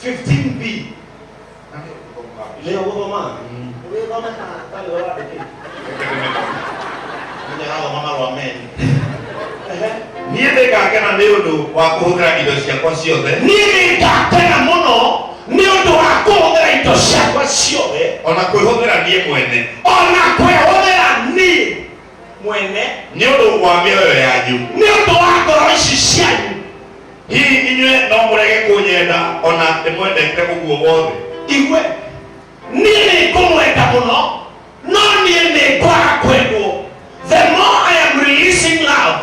15b. Nĩyo gũthoma? Ũgĩthome kana tarĩ we wandĩkĩte? Nĩ arathoma marũa meni. Ehe. Niĩ nĩngakena nĩ ũndũ wa kũhũthĩra indo ciakwa ciothe. Niĩ nĩngakena mũno nĩ ũndũ wa kũhũthĩra indo ciakwa ciothe. Ona kwĩhũthĩra niĩ mwene. Ona kwĩhũthĩra niĩ mwene. Nĩ ũndũ wa mĩoyo yanyu. Nĩ ũndũ wa ngoro ici cianyu. Hihi inyuĩ no mũrege kũnyenda o na ndĩmwendete ũguo wothe? Igue, niĩ nĩ ngũmwenda mũno, no niĩ nĩ ngwaga kwendwo. The more I am releasing love,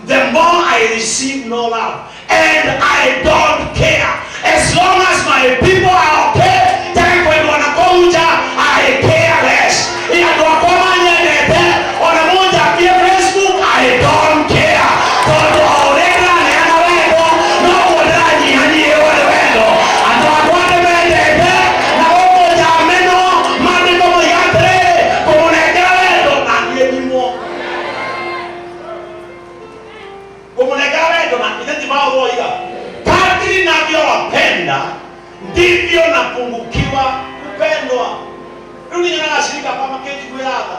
the more I receive no love, and I don't care. As long as my people are okay, njage kwendwo na kũu nja, I care less. Ĩ andũ akwa manyendete, ona mũnjambie Facebook, I don't care. Tondũ o ũrĩa ndĩraneana wendo, noguo ndĩranyihanyihĩrwo nĩ wendo. Andũ akwa ndĩmendete, na gũkũ nja menwo, maandĩko moiga atĩrĩrĩ, kũmũnengera wendo na niĩ nyimwo. Kũmũnengera wendo na ithe ti Paulo oiga, kadiri navyowapenda ndivyo napungukiwa kupendwa. Rĩu nĩ nyonaga acirika akwa makĩnjiguĩra tha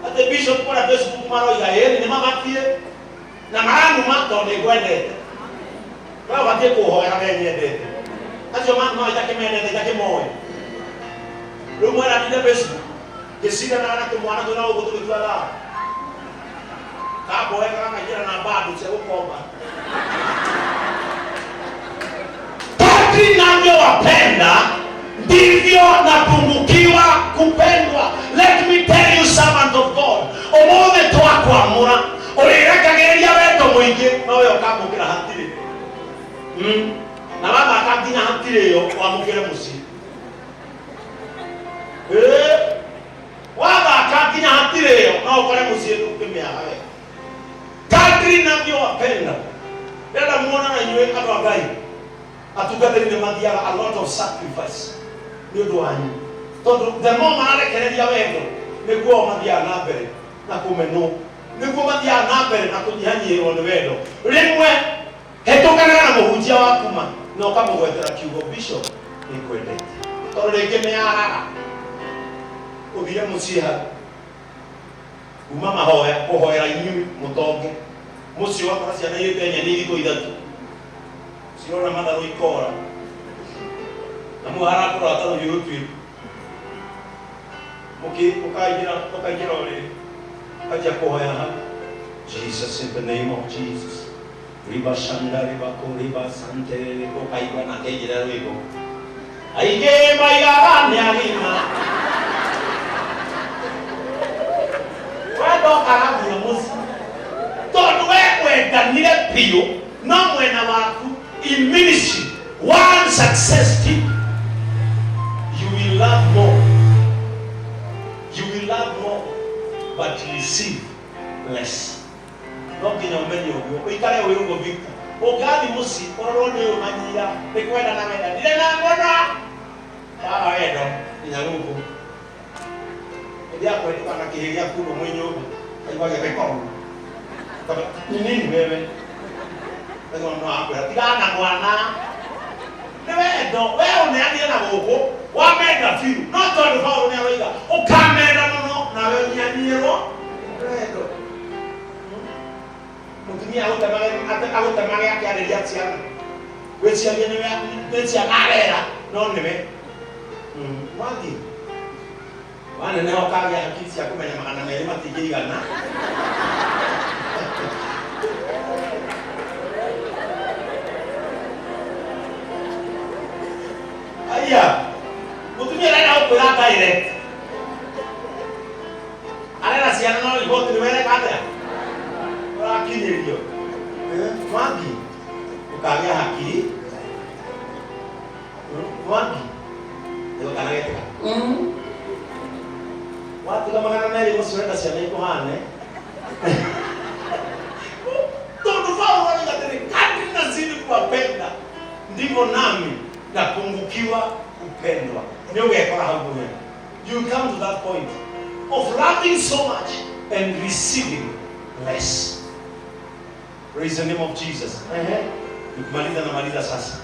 atĩ bishop kũrĩa Facebook maroiga ĩni nĩ mabatiĩ na maranuma tondũ nĩ ngwendete. We ũbatiĩ kũhoera we nyendete. Acio manumaga itakĩmendete itakĩmoĩ. Rĩu mwena ndinde Facebook ngĩcindanaga na tũmwana twĩna gũkũ tũgĩtua thaa. Kamboeka gakaingĩra na bando cia gũkomba. Kadri navyowapenda ndivyo napungukiwa kupendwa. Let me tell you servant of God, ũmũthĩ twakwamũra ũrĩrekagĩrĩria wendo mũingĩ nowe ũkamũkĩra hatirĩ. Na wathaka nginya hatirĩ ĩyo wamũkĩre mũciĩ. Ĩĩ, wathaka nginya hatirĩ ĩyo no ũkore mũciĩ ndũngĩmĩaga wega. Kadri navyowapenda ndĩrenda muone na inyuĩ andũ a Ngai atungatĩri nĩ mathiaga a lot of sacrifice nĩ ũndũ wanyu tondũ the more mararekereria wendo nĩguo o mathiaga na mbere na kũmenwo nĩguo mathiaga na mbere na kũnyihanyihĩrwo nĩ wendo. Rĩmwe hetũkanaga na mũhunjia waku ma na ũkamũgwetera kiugo bishop nĩngwendete tondũ rĩngĩ nĩ araga ũthire mũciĩ hau kuma mahoya kũhoera inyuĩ mũtonge mũciĩ ũgakora ciana irĩte nyeni thikũ ithatũ cirona matharũ ikora na mũharakũra ta rũhiũ rũtuĩku mũkĩ ũkaingĩra ũkaingĩra ũrĩrĩ ũkanjia kũhoya hau Jesus in the name of Jesus riba shanda riba ko riba sante ũkaigua nake aingĩra rwĩmbo aingĩ maigaga nĩ agima we ndokaga nginya mũciĩ tondũ we wendanire biũ no mwena waku. In ministry, one success tip, you will love more, you will love more but receive less. No nginya ũmenye ũguo ũikare wĩ ũguo Victor. Ũngathiĩ mũciĩ ũrorwo nĩ ũyũ manyira nĩ kwendana wendanire na mũno waga wendo nginya gũkũ hĩndĩ ya kũhĩtũka na kĩhĩ gĩa kuo mwĩ nyũmba kaigua gĩtheko ni nini wewe kaigua no akwĩra tigana na mwana nĩ wendo we ũneanire na gũkũ wamenda biũ no tondũ Paulo nĩ aroiga ũkamenda mũno nawe ũnyihanyihĩrwo wendo. Mũtumia agũtemage agũtemage akĩarĩria ciana wĩcirie nĩwe nĩ ciana arera no nĩwe wathiĩ waneneha ũkagĩa hakiri cia kũmenya 200 matingĩigana. Aya mũtumia arenda gũkwĩra direct arera ciana no riboti nĩ wereka atĩa ũrakinyĩrio. Mwangi ũkagĩa hakiri Mwangi nĩguo kana getĩka watiga 200 mũciĩ ũrenda ciana ikũhane tondũ Paulo aroiga atĩrĩ kadri nazidi kuwapenda ndivyo nami napungukiwa kupendwa. Nĩ ũgekora hau mũthenya you will come to that point of loving so much and receiving less. Praise the name of Jesus. Ehe. Nikimaliza namaliza sasa.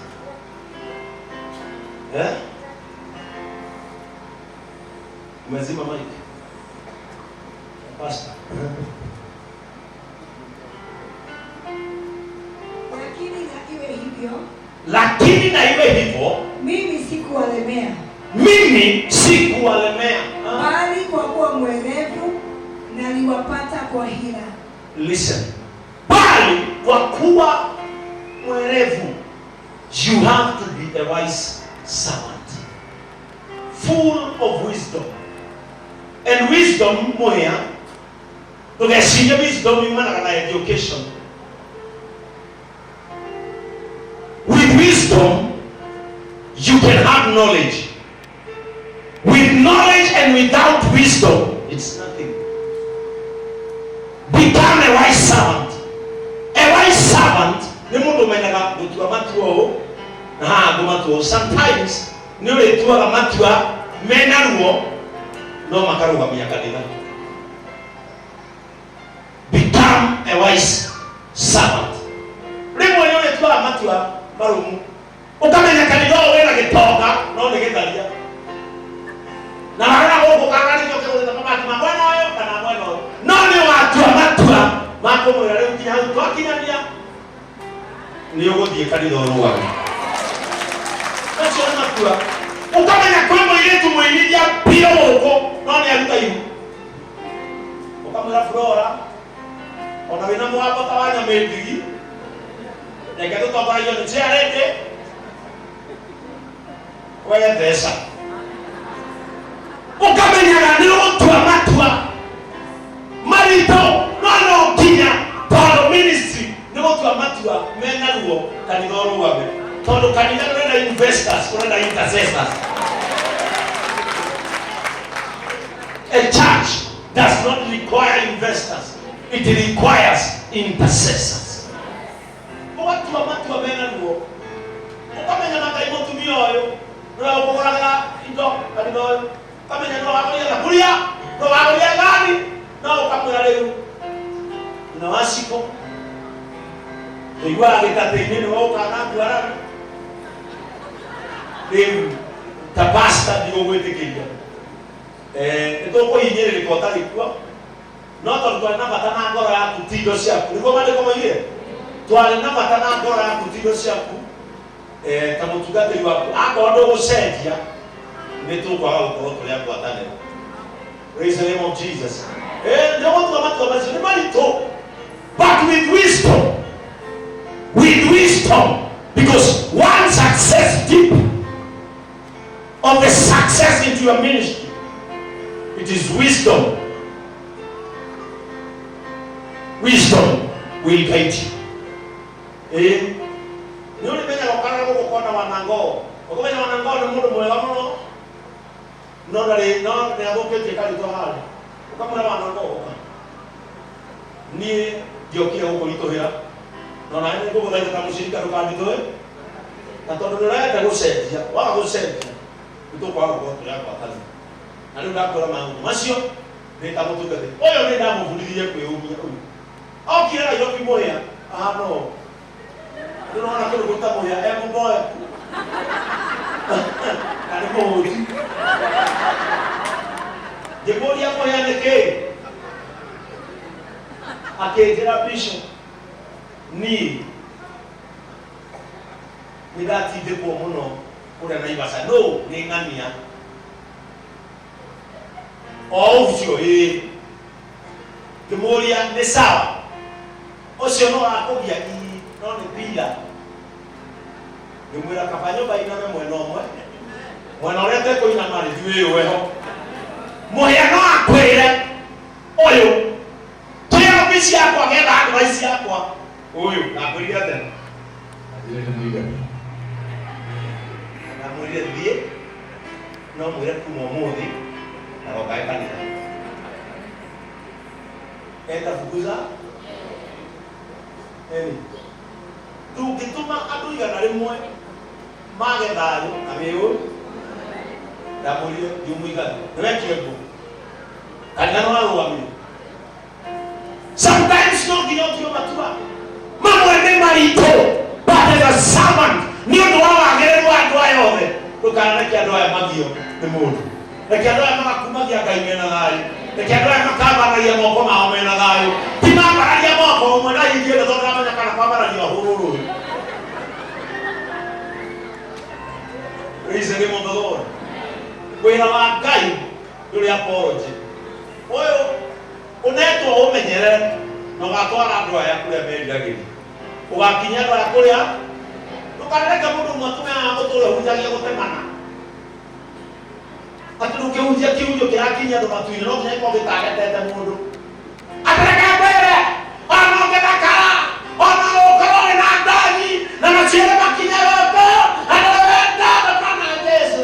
Eh? Umezima mic. Pastor. Lakini na iwe hivyo, Lakini na iwe hivyo, mimi sikuwalemea, mimi sikuwalemea. Ah. bali kwa kuwa mwerevu naliwapata kwa hila. Listen. Bali kwa kuwa mwerevu, you have to be a wise servant, full of wisdom. And wisdom muhia, ndũgecirie wisdom yumanaga na education. With wisdom, you can have knowledge. With knowledge and without wisdom, it's nothing. Become a wise servant. A wise servant nĩ mũndũ ũmenyaga gũtua matua ũũ na haha ngũmatua ũũ. Sometimes nĩ ũrĩtuaga matua mena ruo no makarũgamia kanitha. Become a wise servant. Rĩmwe nĩ ũrĩtuaga matua marũmu ũkamenya kanitha ũyũ wĩna gĩtonga no nĩ gĩtharia na warora gũkũ kana nĩkĩo kĩgũrĩte mabati ma mwena ũyũ kana mwena ũyũ, no nĩ ũgatua matua ma kũmwĩra rĩu nginya hau twakinyania nĩ ũgũthiĩ kanitha ũrũgame. Macio nĩ matua. Ũkamenya kwĩ mũirĩtu mũinithia biũ gũkũ no nĩ aruta ihu, ũkamwĩra, "Flora, ona wĩna mũgambo ta wa nyamĩndigi, reke tũtongoragio nĩ chair rĩngĩ wee mbeca." Ũkamenyaga nĩ ũgũtua matua maritũ no no nginya, tondũ ministry nĩ gũtua matua mena ruo kanitha ũrũgame, tondũ kanitha ndũrenda investors, ũrenda intercessors. A church does not require investors, it requires intercessors. Ũgatua matua mena ruo, ũkamenya makai mũtumia ũyũ nĩwe ũkũgũragĩra indo kanitha ũyũ, ũkamenya nĩwe wagũrire thaburia, nĩwe wagũrire ngari, no ũkamwĩra rĩu na waciko tũiguaga gĩtatĩ-inĩ nĩwe ũkaga ngwarana rĩu ta pastor ndigũgwĩtĩkĩria. Nĩ tũkũhinyĩrĩrĩka ũtarĩ kuo, no tondũ twarĩ na bata na ngoro yaku ti indo ciaku, nĩguo maandĩko moigire, twarĩ na bata na ngoro yaku ti indo ciaku. Ta mũtungatĩri waku, akorwo ndũgũcenjia nĩ tũkwaga gũkorwo tũrĩ a ngwatanĩro. Praise the name of Jesus. Nĩ ũgũtua matua macio nĩ maritũ, but with wisdom, with wisdom, because one success tip of the success into your ministry, it is wisdom. Wisdom will guide you. Nĩ ũrĩmenyaga ũkarora gũkũ ũkona wanangoo, ũkamenya wanangoo nĩ mũndũ mwega mũno, no ndarĩ no nĩ athũkĩtie karĩtwa harĩa. Ũkamwĩra, "Wanangoo, ũka, niĩ ndiokire gũkũritũhĩra, no nawe nĩ ngũgũthaitha ta mũcirika ndũkanditũhe, na tondũ nĩ ũrenda gũcenjia, waga gũcenjia nĩ tũkwaga gũkorwo tũrĩ a ngwatanĩro. Na rĩu ndakwĩra maũndũ macio ndĩ ta mũtungatĩri ũyũ, nĩ ndamũbundithirie kwĩyũmia. Ũyũ okire Nairobi mũhĩa ahana ũũ, ndĩrona kũndũ gwĩta mũhĩa e mũboeku na nĩ mũhũti. Ngĩmũria, 'Mũhĩa nĩ kĩĩ?' Akĩnjĩra, 'Bishop, niĩ nĩ ndatindĩkwo mũno kũrĩa Naivasha no nĩ ng'ania o ũcio.' Ĩĩ." Ngĩmũria, 'Nĩ sawa, ũcio no wakũgia?' 'Ii, no nĩ pila.' Ngĩmwĩra, 'Kaba nyũmba iname mwena ũmwe, mwena ũrĩa tekũinama rĩ ndiwĩyũe ho.' Mũhĩa no akwĩre ũyũ twĩ obici yakwa getha advice yakwa, ũyũ ndakwĩrire atĩa? Anjĩre nĩ mũiganu. Ndamwĩrire, 'Thiĩ, no mwĩre kuma ũmũthĩ ndagokae kanitha etafukuza.' Ĩni ndũngĩtũma andũ 100 mage thayũ na wĩũ. Ndamwĩrire, 'Thiĩ mũiganu, nĩwekire nguo kanitha nĩ warũgamire.' Sometimes no nginya ũtue matua mamwe nĩ maritũ, but as a servant, nĩ ũndũ wa wagĩrĩru wa andũ aya othe, ndũkareke. Reke andũ aya magio nĩ mũndũ. Reke andũ aya magakumagia Ngai mena thayũ. Reke andũ aya makambararia moko mao mena thayũ. Ti mambararia moko ũmwe na ingĩ tondũ ndamenya kana kwambararia ũhũrũ rũĩ. Praise the name of the Lord. Wĩra wa Ngai ndũrĩ apology. Ũyũ ũnetwo ũmenyerere na ũgatwara andũ aya kũrĩa meriragĩria. Ũgakinyia andũ aya kũrĩa ndũkanareke mũndũ ũmwe atũme haha ũtũre ũhunjagia gũtemana. Atĩ ndũngĩhunjia kĩhunjio kĩrakinyia andũ matu-inĩ no nginya gĩkorwo gĩtagetete mũndũ. Atĩ reke ngwĩre ona ũngĩthakara ona ũkorwo wĩ na ndani na maciaro makinye gũkũ andũ wenda ndũkona Jesu.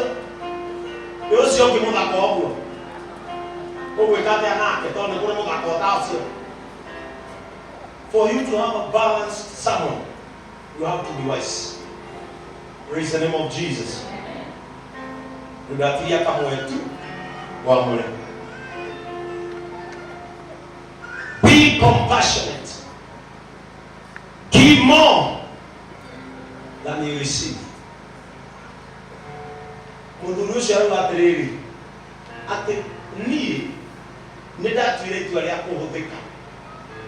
Ĩ ũcio ũngĩ mũthaka ũguo ũgwĩka atĩa nake tondũ nĩ kũrĩ mũthaka ũta ũcio. For you to have a balanced sermon, you have to be wise. Praise the name of Jesus. Ndatiria kamwe tu wamũre. Be compassionate. Give more than you receive. Mũthuri ũcio arauga atĩrĩrĩ, atĩ niĩ nĩ ndatuire itua rĩa kũhũthĩka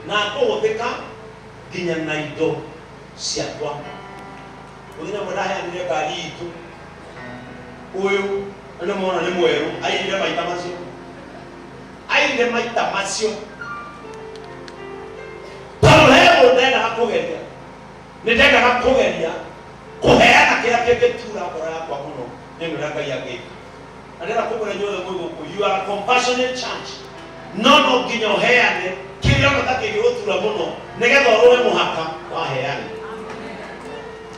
na kũhũthĩka nginya na indo ciakwa. Mũthenya ũmwe ndaheanire ngari itũ, ũyũ nĩ mona nĩ mwerũ, aiyire maita macio, aiyire maita macio tondũ he ũndũ ndendaga kũgeria, nĩ ndendaga kũgeria kũheana kĩrĩa kĩngĩtura ngoro yakwa mũno nĩ ũrĩa Ngai angĩka. Na ndĩrenda kũmwĩra inyuothe mwĩ gũkũ, you are a compassionate church, no no nginya ũheane kĩrĩa ona ta kĩngĩgũtura mũno nĩgetha ũrũe mũhaka waheane.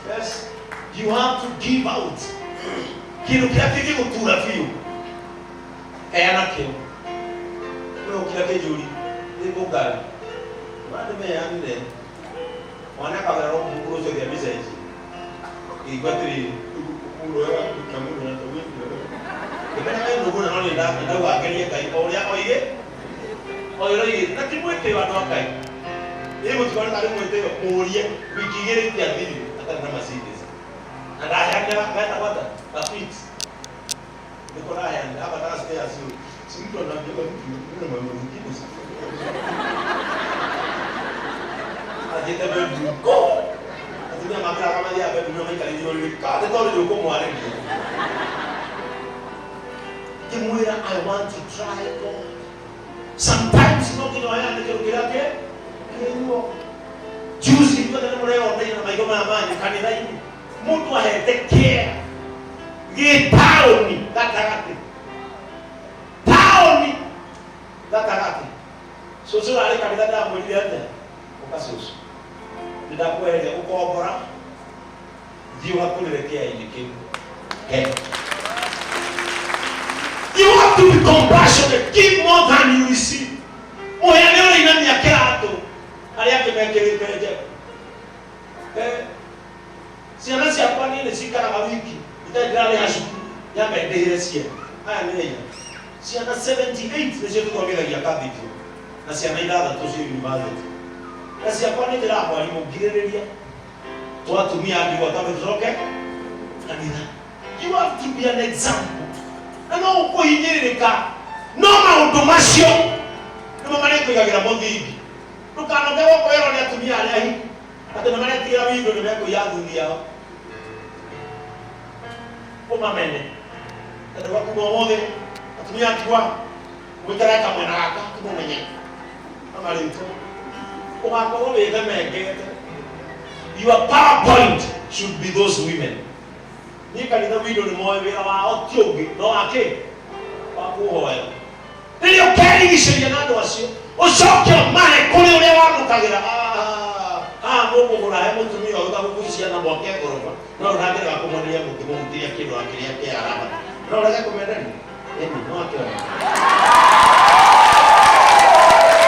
Yes, you have to give out kĩndũ kĩrĩa kĩngĩgũtura biũ, heana kĩo. Ũyũ ũkira kĩnjũri nĩ ngũngari mandĩmeanire mwana akagera no mũkũrũ ũcio gĩa message ngĩigua atĩrĩrĩ mũndũ ũyũ wa mũndũ na ngĩmenya we ndũgũ na no nĩ ndauga ngerie Ngai o ũrĩa oigĩ o ũrĩa oigĩte na ti mwĩtĩo andũ a Ngai ĩ mũtikone tarĩ mwĩtĩo mũrie wiki igĩrĩ itiathirire atarĩ na Mercedes na ndaheanire getagwo atĩa ga Fit nĩko ndaheanire ambataga stairs ũũ si mtu anaambiwa mtu yule mwenye mwingine si athiĩte bedroom ko atumia makĩraga mathiaga bedroom na maikarĩire ũrĩrĩ ka nĩ tondũ nĩ ũkũmwarĩria ngĩmwĩra I want to try God. Sometimes no nginya ũheane kĩndũ kĩrĩa kĩ kĩruo. Juzi inyuothe nĩ mũreyoneire na maitho maya manyu kanitha-inĩ mũndũ ahete kĩa gĩ taũni gatagatĩ, taũni gatagatĩ. Cũcũ ũrarĩ kanitha ndamwĩrire atĩa, ũka cũcũ nĩndakweheria gũkombora thiĩ ũgakũrĩre kĩainĩ kĩu he. You have to be compassionate. Give more than you receive. Mũheane ũrĩa inamia kĩratũ arĩa angĩ mekĩrĩte njega. Eh, ciana ciakwa niĩ nĩ cikaraga wiki itarĩ ndĩrarĩha cukuru nyambe ndĩhĩre ciana. Aya nĩ aiya. Ciana 78 nĩcio tũthomithagia cathedral na ciana ithathatũ ciĩ university. Na ciakwa nĩ njĩraga mwarimũ ngirĩrĩria twatumia ndigwa twambe tũcoke kanitha. You have to be an example. Na no ũkũhinyĩrĩrĩka no maũndũ macio nĩmo marĩkũigagĩra mũthingi. Ndũkanoge gũkwĩrwo nĩ atumia arĩa ahiku atĩ nĩ maretigĩra window nĩ mekũiya athuri ao. Ũmamene. Tondũ gwa kuma ũmũthĩ atumia a ndigwa mũikare kamwena gaka tũmũmenye na marĩtwa. Ũgakorwo wĩthemengete. Your PowerPoint should be those women. Niĩ kanitha window nĩ moĩ wĩra wao ti ũngĩ no wakĩ wa kũhoera. Rĩrĩa ũkerigicĩria na andũ acio ũcoke ũmahe kũrĩ ũrĩa wamũkagĩra. Haha mũkũgũra he mũtumia ũyũ ũtagũkui ciana mwake ngoroba no ndangĩrega kũmwenderia mũngĩmũhutĩria kĩndũ na kĩrĩa kĩa arabata no ũrege kũmenderia ĩni no akĩona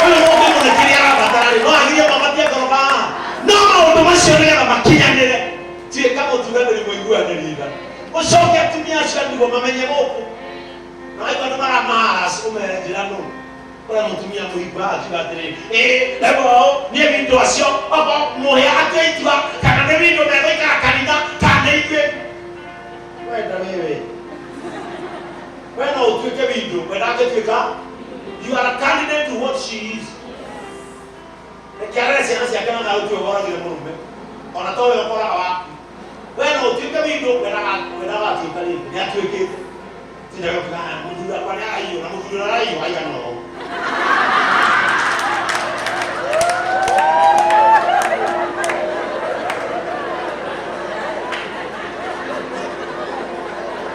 ũyũ mũngĩmũhe kĩrĩa arabatara rĩ no agirie mamatie ngoroba haha no maũndũ macio nĩgetha makinyanĩre tuĩka mũtungatĩri mũiguanĩri tha ũcoke atumia acio ndigwa mamenye gũkũ na waigua andũ maramaras ũmere njĩra nũ ũrĩa mũtumia mũhiku akiuga atĩrĩrĩ ĩ rĩu ũũ niĩ window acio okorwo mũhĩa atue itua kana nĩ window megũikara kanitha kana nĩ ithuĩ wenda wewe. We no ũtuĩke window, we ndangĩtuĩka. You are a candidate to what she is. Reke arere ciana ciake na nawe ũtue woragire mũrũme. Ona to we ũkoraga waku. We no ũtuĩke window, we ndagatuĩka rĩngĩ. Nĩ atuĩkĩte. Tindaga kuga mũthuri wakwa nĩ araiywo na mũthuri ũrĩa araiywo aigana ũũ.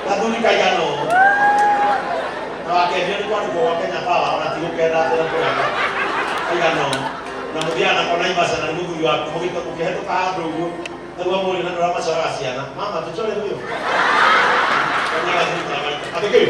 Gathuri kaigana ũũ. Na wakendio nĩ kwandĩkwo gwa Kenya Power ona ti gũkenda atĩ na kũrega. Kaigana ũũ. Na mũthiaga nako Naivasha na nĩ mũthuri waku mũkĩhetũka handũ ũguo. Nĩguo mũrĩ na andũ arĩa macoraga ciana. Mama tũcore huyo. Atĩ kĩ?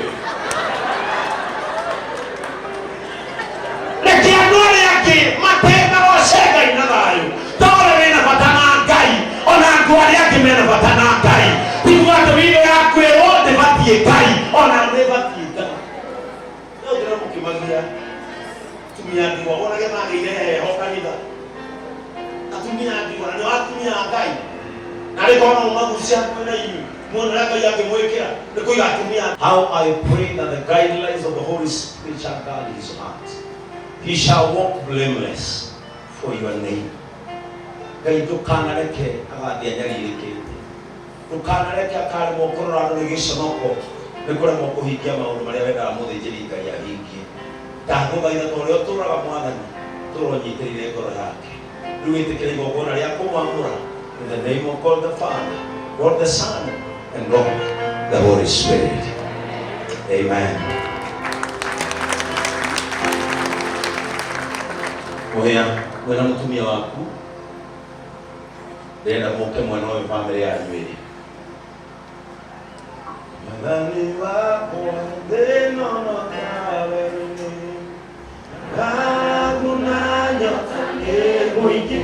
Reke andũ arĩa angĩ matemagoce Ngai na thayũ. Tore wĩna bata na Ngai, ona andũ arĩa angĩ mena bata na Ngai. Ti kuga atĩ wĩra yaku ĩrwo ndĩbatiĩ Ngai, ona ndĩbatiĩ Ngai. Rĩu ndĩra mũkĩmagia atumia ndigwa wonage magĩire heho kanitha. Atumia ndigwa na nĩo atumia a Ngai. Na rĩ korwo no mũmagucia hakuhĩ na inyuĩ muone ũrĩa Ngai angĩmwĩkĩra nĩ kũiga atumia. How I pray that the guidelines of the Holy Spirit shall guard his heart. He shall walk blameless for your name. Ngai ndũkanareke agathiĩ anyarirĩkĩte. Ndũkanareke akaremwo kũrora andũ nĩ gĩconoko nĩ kũremwo kũhingia maũndũ marĩa wendaga mũthĩnjĩri Ngai ahingie. Ndagũthaitha ta ũrĩa ũtũũraga Mwathani, tũũra ũnyitĩrĩire ngoro yake. Rĩu ĩtĩkĩra igongona rĩa kũmwamũra in the name of God the Father, God the Son, and God the Holy Spirit. Amen. Mũhĩa, mwĩna mũtumia waku, ndĩrenda mũke mwena ũyũ bamĩrĩ yanyu ĩrĩ. Mwathani wakwa thĩno no tawe ng'aragu na nyota nĩ mũingĩ.